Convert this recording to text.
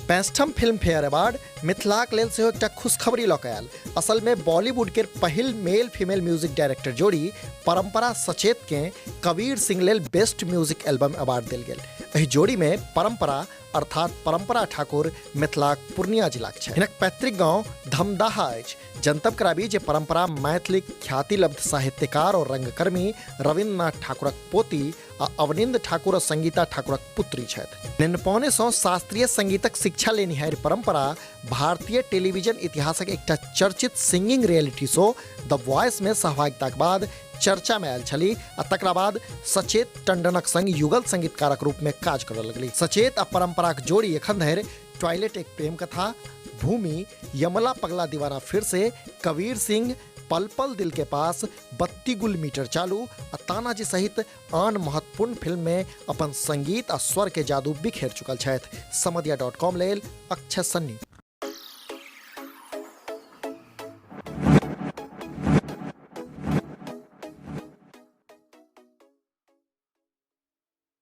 65म film fair award मिथिलाक लेल सेहो एकटा खुशखबरी लऽ कऽ आयल। असल मे बॉलीवुड केर पहिल मेल फीमेल म्यूजिक डायरेक्टर जोड़ी परंपरा सचेत केँ कबीर सिंह लेल बेस्ट म्यूजिक एल्बम अवार्ड देल गेल। एहि जोड़ी मे परंपरा अर्थात परंपरा ठाकुर मिथिलाक पूर्णिया जिलाक छथि। हिनक पैतृक गांव धमदाहा अछि। जनतब कराबी जे परंपरा मैथिलीक ख्यातिलब्ध साहित्यकार और रंगकर्मी रविन्द्रनाथ ठाकुरक पोती आ अवनीन्द्र ठाकुर आ संगीता ठाकुरक पुत्री छथि। नेनपने सँ शास्त्रीय संगीतक शिक्षा लेनिहारि परंपरा भारतीय टेलीविजन इतिहासक एकटा चर्चित singing reality show the voice मे सहभागिताक बाद चर्चा मे आयल छली आ तकरा बाद सचेत टंडनक संग युगल संगीतकारक रूप मे काज करऽ लगली। सचेत आ परंपराक जोड़ी एखन धरि टॉयलेट एक प्रेम कथा, भूमि, यमला पगला दीवाना फिर से, कबीर सिंह, पल पल दिल के पास, बत्ती गुल मीटर चालू आ तानाजी सहित आन महत्वपूर्ण फिल्म में अपन संगीत आ स्वर के जादू बिखेर चुकल छथि। समदिया डॉट कॉम लेल अक्षय सन्नी।